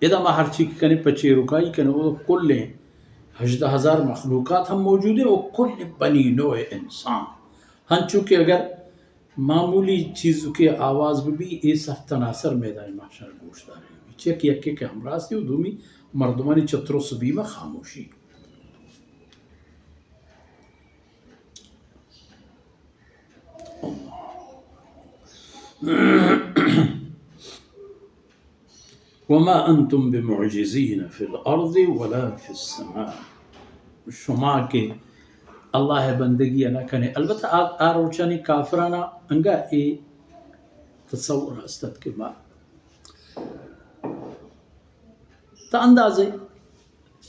ادا ما ہرچی کہ کنیں پہ چیرکائی کنیں، او کلیں ہژدہ ہزار مخلوقات ہم موجود ایں، او کلیں بنی نوع انسان۔ ہنچو کہ اگر معمولی چیزکے آواز بہ بی، اے سر تناسر میدان محشر گوش دارگ بی۔ چہ یک یکے کہ ہمراست ایں، و دومی مردمانی چہ ترس بیم ء خاموشی۔ وما انتم بمعجزین فی الارض ولا فی السماء۔ شما کہ اللہ ء بندگی ء نہ کنے۔ البتہ آ، آ روچانی کافرانا انگا اے تصور ہست ات کہ ما تا اندازے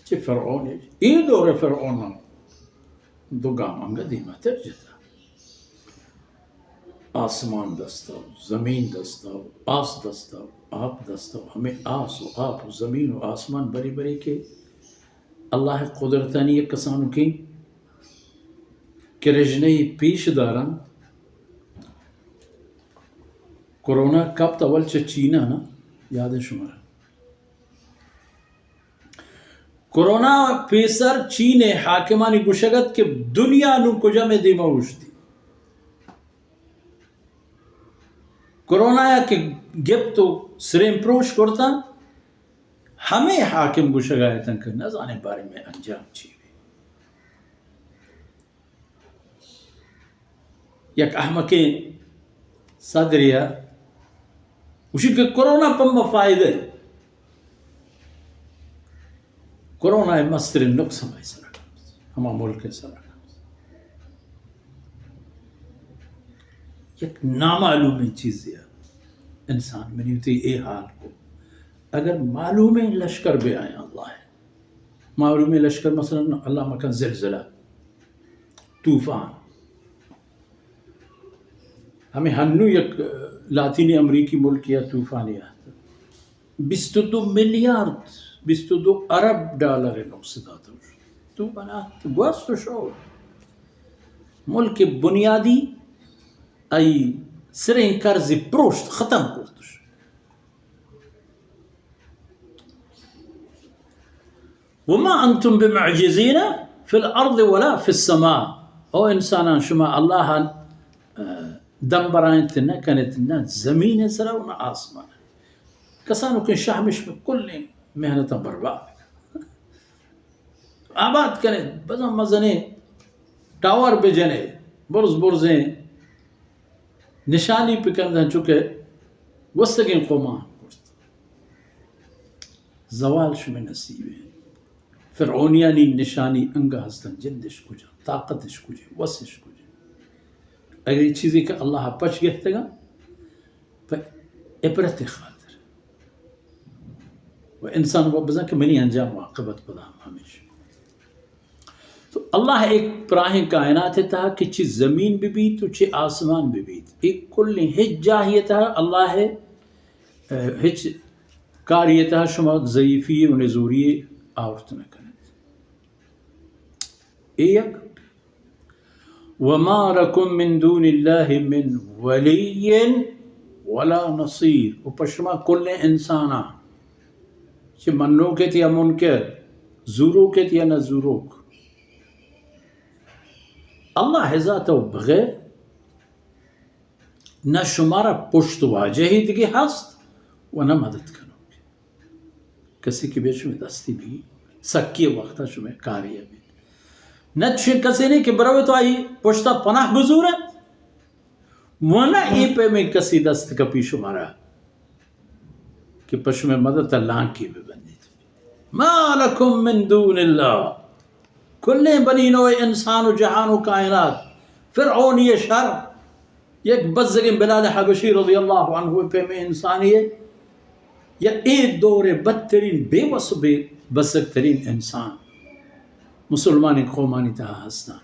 چہ فرعون ء، اے دور ء فرعون ء دو گام انگہ دیما تر جتا۔ آسمان دستا و زمین دستا و آس دستا و آپ دستا و ہمے آس و آپ و زمین و آسمان بری بری کہ اللہ ء قدرتانی یک کسانکیں کرژنہ یے پیش دارنت۔ کرونا کپت اول چہ چینا نا، یاد ایں شمارا؟ کرونا پیسر چین ء حاکمانی گوشگ ات کہ دنیا نوں کجام ء دیما اوشتی۔ کرونا ء کہ گپت و سرین پروش کرتاں، ہمے حاکم گوشگ ء اتاں کہ نزانیں باریں مئے انجام چی بی۔ یک احمقیں صدرے ء گوشی کہ کرونا پہ ما فائدہ ایں۔ کرونا ء مستریں نقص ہمائی سرا کپت، ہما ملک ء سرا کپت۔ یک نامعلومیں چیزے ء انسان منی وتی اے حال کو۔ اگر معلومیں لشکر بہ آیاں اللہ ء، معلومیں لشکر، مثلاً اللہ مکن زلزلہ، طوفان، ہمے ہنو یک لاطینی امریکی ملکے ء طوفانے ات، بیست و دو میلیارد، بیست و دو ارب ڈالر ء نقص داتگ۔ تو بنا گوست و شو ملک بنیادی ای سرین قرض پروشت ختم کرتش۔ وما انتم بمعجزین فی الارض ولا فی السماء۔ او انسانان، شما اللہ ء دم برائینت نہ کنت، نہ زمین ء سرا و نہ آسمان ء۔ کسانکیں شہمش پہ کلیں محنتاں برباد کن، آباد کنت، بزاں مزنیں ٹاور بجنے، برز برزیں نشانی پہ کندن، چونکہ گوستگیں قوماں کرت۔ زوال شمئے نصیب ایں۔ فرعونیانی نشانی انگہ ہستن، جندش کجا، طاقتش کجا، وسش کجا۔ اگر اے چیزے کہ اللہ پچ گہتگا، پہ عبرت خاطر و انسان و بزن کہ منی انجام و عاقبت پدا ہمیش۔ تو اللہ ایک پراہیں کائنات تہا کہ چہ زمین بہ بیت و چہ آسمان بہ بیت، ایک کلیں ہچ جاہی تہا اللہ ء ہچ کاری تہا شما ضعیفی و نزوری آورت نہ کنت۔ اے یک۔ وما لکم من دون اللہ من ولی ولا نصیر۔ و پہ شما کلیں انساناں، چہ منوک ات یا منکر، زوروک ات یا نہ زوروک، اللہ ء ذات ء بغیر نہ شمارا پشت واجہے دگہ ہست و نہ مدد کنوک۔ کسی کہ بہ شمئے دستی بی، سکی وقتا شمئے کاری بیت۔ نہ چشیں کسے نے کہ بروت و آئی پشتا پناہ بزورت، و نہ اے پیمیں کسی دست کپی شمارا کہ پہ شمئے مدد ء لانکی بہ بندیت۔ ما لکم من دون اللہ، کلیں بنی نوع انسان و جہان و کائنات، فرعونی شر، یک بزگیں بلال حبشی رضی اللہ عنہ پیمیں انسانی، یا اے دور بدترین، بے وس و بے بزگ ترین انسان مسلمانی قومانی تہا ہستاں۔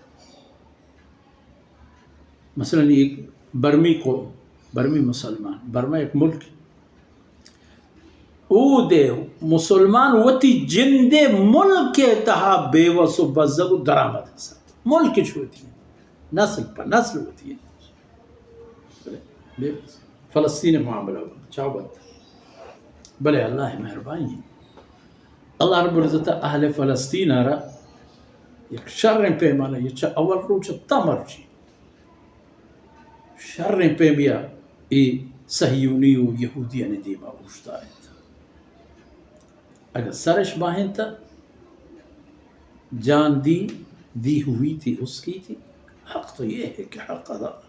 مثلاً یک برمی قوم، برمی مسلمان، برما یک ملک، اود ء مسلمان وتی جند ء ملک ء تہا بے وس و بزگ و درآمد ہست۔ ملک چ وتی انت، نسل پہ نسل وتی انت۔ بلے بے وس۔ فلسطین ء معاملہ چاو بنت۔ بلے اللہ ء مہربانی انت۔ اللہ رب العزت اہل فلسطین ء را یک شریں پیمانہ، یہ چہ اول روچ تا مرچی شریں پیمیا اے صہیونی و یہودیانی دیما اوشتائینت۔ اگر سرش باہنت، جان دی، دی ہوئی تھی، اس کی تھی۔ حق تو یہ ہے کہ حق ادا